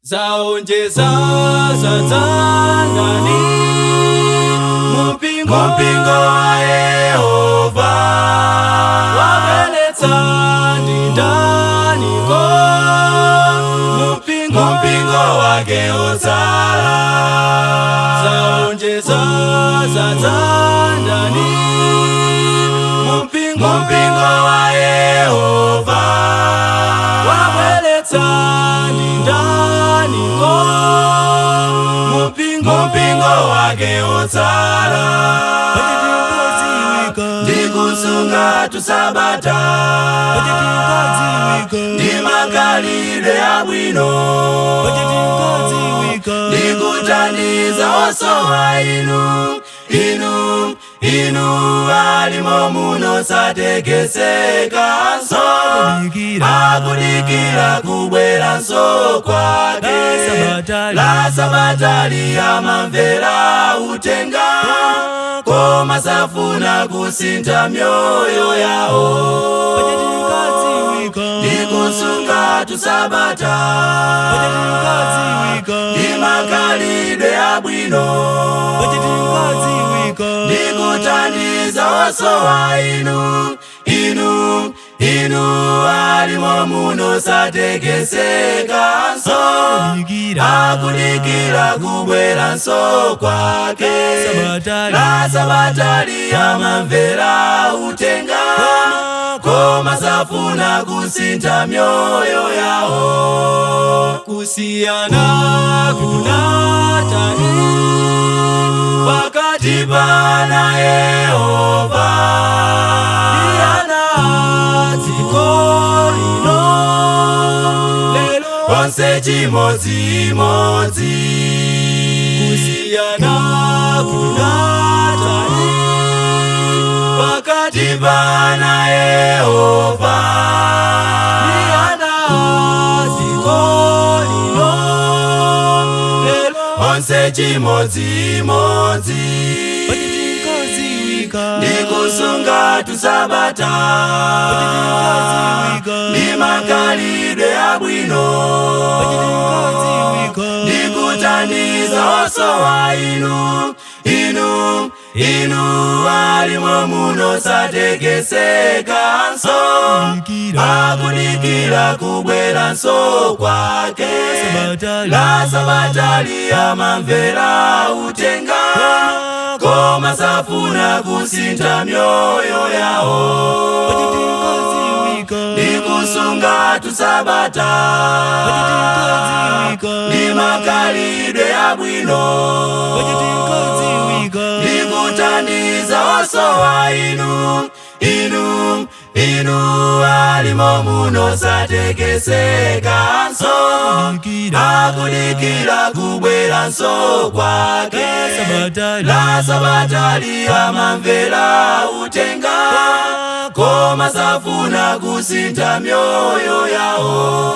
Zaonjeza zadzandani mumpingo, Mpingo wa Yehova. Wabweretsa ndi ndaniko mumpingo, Mpingo wake otsala. Zaonjeza zadzandani mumpingo, Mpingo wa Yehova. Wabweretsa ndi ndaniko mumpingo, Mpingo wake otsala. Ndikusunga tusabata ndi makhalidwe abwino, ndikuthandiza osowa. Inu, inu, inu alimo muno satekesekanso, akudikira kubweranso kwake. La Sabatali amamvera utenga, koma safuna kusintha myoyo yawo. Ndikusunga tusabata ndi makhalidwe abwino, ndikuthandiza osowa. Inu, inu, inu alimo muno satekesekanso, akudikira kubweranso kwake. La Sabatali amamvera utenga, koma safuna kusintha myoyo yawo. Kusiyana kunatani pakati Pana Yehova Ana dziko lino lero? Onse chimodzimodzi. Kusiyana kunatani pakati Pana Yehova Ana dziko lino lero? Onse chimodzimodzi. Ndikusunga tusabata ndi makhalidwe abwino, ndikuthandiza osowa. Inu, inu, inu alimo muno satekesekanso, akudikira kubweranso kwake. La Sabatali amamvera utenga, koma safuna kusintha myoyo yawo. Ndikusunga tusabata ndi makhalidwe abwino, ndikuthandiza osowa. Inu, inu, inu alimo muno satekesekanso, akudikira kubweranso kwake. La Sabatali amamvera utenga, koma safuna kusintha myoyo yawo.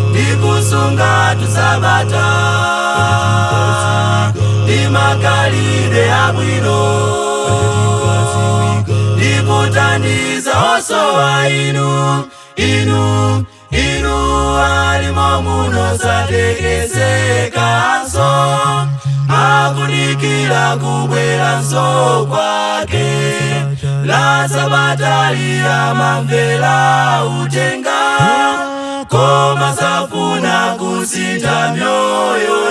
Ndikusunga tusabata ndi makhalidwe abwino, ndikuthandiza osowa. Inu, inu, inu alimo muno satekesekanso, akudikira kubweranso kwake. La Sabatali amamvera utenga, koma safuna kusintha myoyo.